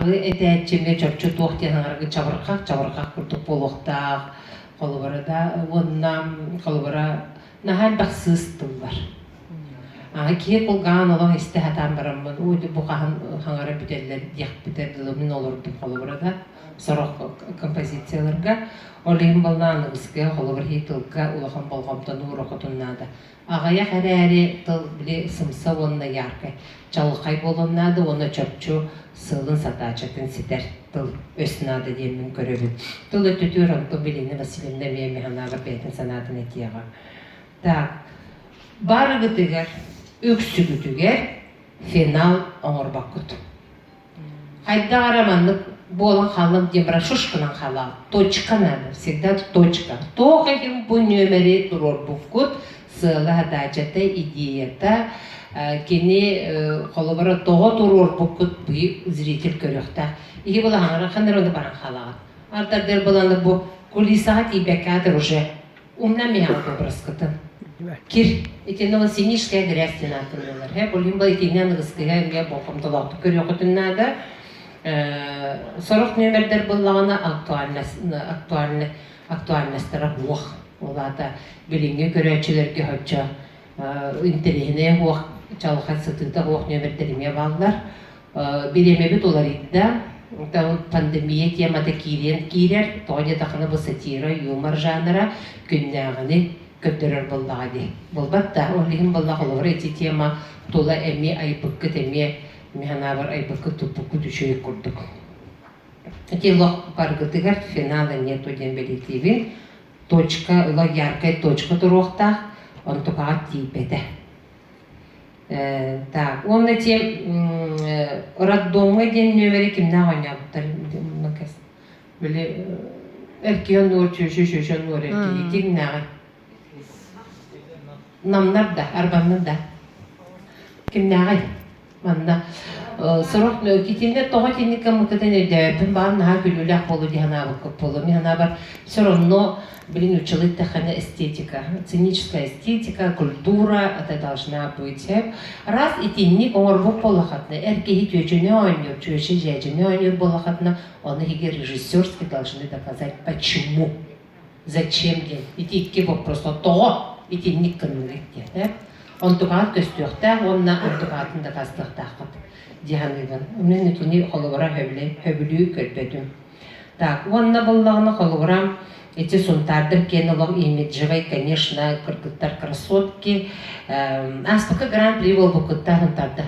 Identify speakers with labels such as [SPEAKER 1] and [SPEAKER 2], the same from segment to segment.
[SPEAKER 1] Сахалыы этээччи эмиэ чопчу туох диэн аҥаргы чабырҕах, чабырҕах курдук буолуохтаах. Холобура да уонна холобура наһаа элбэх сыыс тыллар. Киһи кулгааҕын олох истэ сатаан бараммын, уу бу хаһан хаҥара бүтэллэр диэхпитэ дылы мин олордум холобура да сорох композицияларга. Ол иһин буолла аныгыскыга холобур иһи тылга улахан болҕомтону уурахытын наада. Аҕыйах эрээри тыл били сымса уонна яркай, чаҕылхай буолуон наада уонна чопчу сыалын сатаачатын ситэр тыл өс наада диэммин көрөбүн. Тыл өттүтүгэр онтон Билина Васильевна эмиэ механаабар бэйэтин санаатын этиэҕэ. Так, барыгытыгар, үксүгүтүгэр финал оҥорбоккут. Хайдах эрэ маннык буолан хааллым диэн баран шушканан хаалаҕыт. Точка надо, всегда точка. Туох иһин бу нүөмэри туруорбуккут, сыала задачата, идеята, кини холобура тоҕо туруорбуккут бу зритель көрүөхтээх. Иһи булаһаҥара ханна эрэ баран хаалаҕыт. Ардардыр буланы бу кулисаҕа тиийбэккэ уже умна миэхэ образкытын. Кир, итиннэ ол синишская грязь диэн ааттаналлар. Һэ, бу лимба итиннэ аныгыскыга эмиэ болҕомтолоохтук көрүөххүтүн наада. Сорох нүөмэрдэр буллаҕына актуальность, актуальный, актуальностара суох. Ол аата билиҥҥи көрөөччүлэргэ оччо интэриэһинэй суох, чалхай сытыыта суох нүөмэрдэр эмиэ бааллар. Бириэмэбит уларыйда. Пандемия темата киириэн киирэр. Тоҕо диэтэххинэ бу сатира, юмор жанра күннээҕини көрдөрөр буоллаҕа дии. Буолбат да, ол иһин буолла холобура ити тема тула эмиэ айбыккыт эмиэ мин санаабар айбыккыт туппуккут үчүгэй курдук. Ити олох баргытыгар финала нету диэн бэлиэтиибин. Точка, ыла яркай точка туруохтаах, онтукаҕа тиийбэтэ. Так, уонна те роддомҥа диэн нүөмэри кимнээх оонньообуттар били эркиэн нуор чүөчү чүөчү нуор эркиги кимнээҕий намнар да арбаннар да кимнээҕий Манна сорох итиннэ тоҕо итинник гыммыккытын өйдөөбөппүн баҕар наһаа күлүүлээх буолуо дии санаабыккыт буолуо. Мин санаабар все равно блин училы эттэххинэ эстетика, сценическая эстетика, культура это должна быть. Раз итинник оҥорбут буоллаххытына, эр киһи түөчүнү оонньуур, чүөчэ дьээдьэни оонньуур буоллаххытына, ону эһиги режиссерски должны доказать почему. Зачем диэн ити икки вопроса тоҕо итинник гынныгыт диэн э онтукаҕыт көстүөхтээх уонна онтукаҕытын дакаастыахтааххыт дии саныыбын. Мин итини холобура сөбүлүү көрбөтүм. Так, уонна буоллаҕына холобура эти сунтаардар киэн олох имиджевай, конечно, кыргыттар красотки. Ааспыкка гран-при буолбуккуттаах сунтаардар.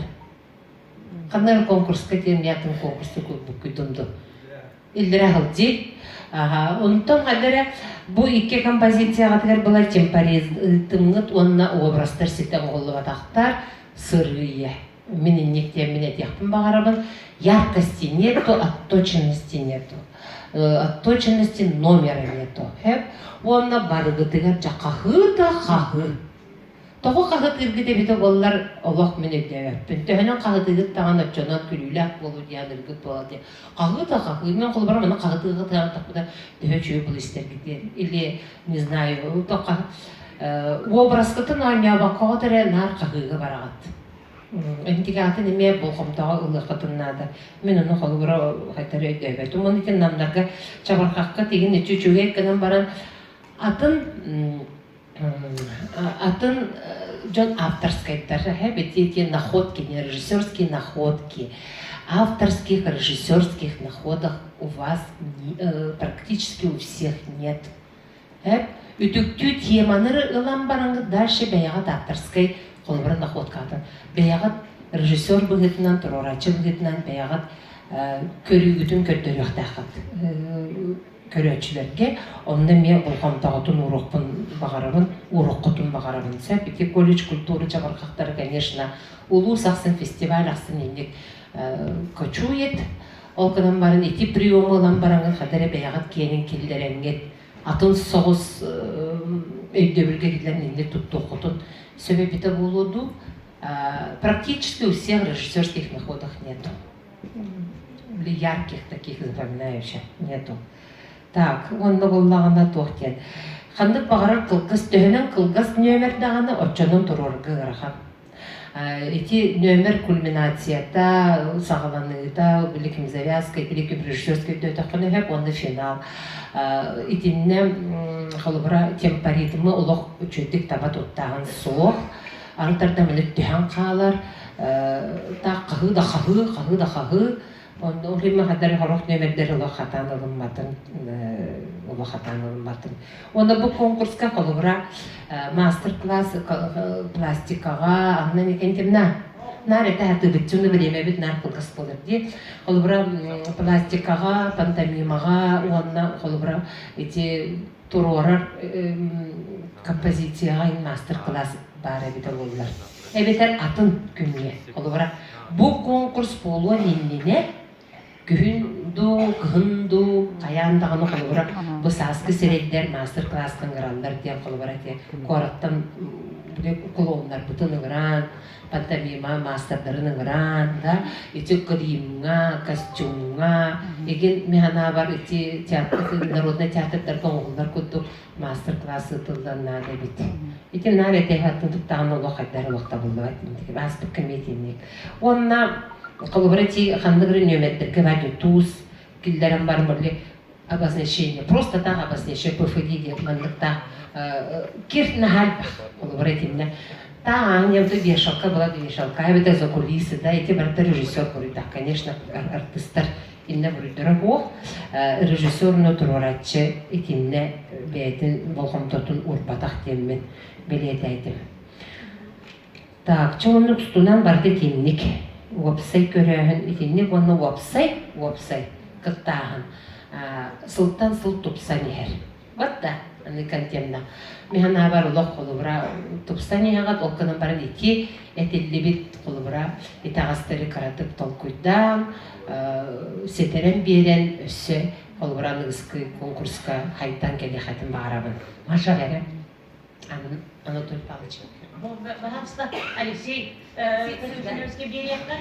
[SPEAKER 1] Ханна эрэ конкурска диэн мятын конкурсу курбуккутун ду. Иллэрэ сылдьыы. Онтон ханна бу икки композицияҕытыгар была темпоризмҥыт уонна образтар ситэ оҥоһуллубатахтар сырыйа. Мин инник диэммин этиэхпин баҕарабын. Яркости нету, отточенности нету. Отточенности номера нету. Уонна барыгытыгар дьэ хаһыы да хаһыы. Тоҕо хаһытыыргыт эбитэ буоллар, олох мин өйдөөбөппүн. Төһөнөн хаһытыыгыт даҕаны оччонон күлүүлээх буолуо диэн аныыргыт буолар диэн. Хаһыы да хаһыы. Мин холобура манна хаһытыыга тыаҕын төһө үчүгэй буолу истэргит диэн. Или, не знаю, уобараскытын оонньообоккоҕут эрэ наар хаһыыга бараҕыт. Интигаатын эмиэ болҕомтоҕо ылыаххытын наада. Мин ону холобура хайдах эрэ өйдөөбөтүм. Оны итин намнарга чабырҕахха тигин үчүгэй гынан баран атын Атын дьон авторскайдар, эти находки, не режиссерские находки. Авторских режиссерских находок у вас практически у всех нет. Үтүктүү теманы ылан бараҥҥыт дальше бэйэҕит авторскай холобура находкаҕытын бэйэҕит режиссер быһыытынан, туруорааччы быһыытынан бэйэҕит көрүүгүтүн көрдөрүөхтээххит. Көрөөччүлэргэ онно эмиэ болҕомтоҕутун ууруохпун баҕарабын, ууруоххутун баҕарабын. Сөп ити колледж культуры чабырҕахтара, конечно, улуус ахсын, фестиваль ахсын инник кочует. Ол гынан баран ити приему ылан бараҥҥыт хата эрэ бэйэҕит киэнин киллэрэҥҥит атын соҕус өйдөбүлгэ киллэрэн инник туттуоххутун сөп эбитэ буолуо дуу. Практически у всех режиссерских находок нету. Ярких таких запоминающих нету. Так, уонна буоллаҕына туох диэн. Ханнык баҕарар кылгас төһөнөн кылгас нүөмэр даҕаны оччонон туруорга ыарахан. Ити нүөмэр кульминацията, саҕаланыыта, биликим завязка, биликим режиссерскай өйдөөтөххүнэ сөп уонна финал. Итиннэ холобура темпоритмы олох үчүгдүк таба туттааһын суох. Арытарда маны түһэн хаалар. Таах хаһыы да хаһыы, хаһыы да хаһыы. Онно ол иһин хадары хорох нүөмэрдэр олох хатаан ылымматын, олох хатаан ылымматын. Уонна бу конкурска холобура мастер-класс пластикаҕа анна Никентьевна наар этэ сатыыбыт время наар кылгас буолар дии. Холобура пластикаҕа, пантомимаҕа уонна холобура ити туруорар композицияҕа мастер-класс баар эбитэ буоллар. Эбэтэр атын күҥҥэ. Холобура бу конкурс буолуон иннинэ күһүн дуу, кыһын дуу хайаан даҕаны холобура бу сааскы сирэйдэр мастер-класска ыҥыраллар диэн холобура ити куораттан клоуннарбытын ыҥыраан, пантомима маастардарын ыҥыраан да ити гримҥа, костюмҥа игин мин санаабар ити театр народнай театрдарга оҥоһуллар курдук мастер-класс ыытыллан наада эбит. Ити наар этэ атын туттаҕына олох хайдар олох табыллыбат ааспыт комедийник. Уонна холобура ити ханнык эрэ нүөмэрдэргэ баар туус киллэрэн баран били обозначение просто так обозначение ПФД диэн манныктаах кир наһаа элбэх холобура итиннэ таах аан вешалка была вешалка эбэтэр за кулисы да ити барыта режиссер буруйдаах конечно артистар иннэ буруйдара суох режиссер уну туруорааччы итиннэ бэйэтин болҕомтотун уурбатах диэммин бэлиэтээтим. Так, чэ оннук устунан барыта итинник. Уопсай көрөөһүн итинник уонна уопсай, уопсай кыттааһын сылтан сыл тупсан иһэр. Вот да, аны контемна. Мин санаабар олох холобура тупсан иһэҕит, ол гынан баран ити этиллибит холобура итэҕэстэри кыратык толкуйдаан, ситэрэн биэрэн өссө холобура аныгыскы конкурска хайдан кэлиэхэтин баҕарабын. Маша эрэ. Анатолий Павлович.
[SPEAKER 2] Пожалуйста, Алексей Константинович биэриэххэ.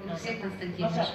[SPEAKER 1] Алексей Константинович.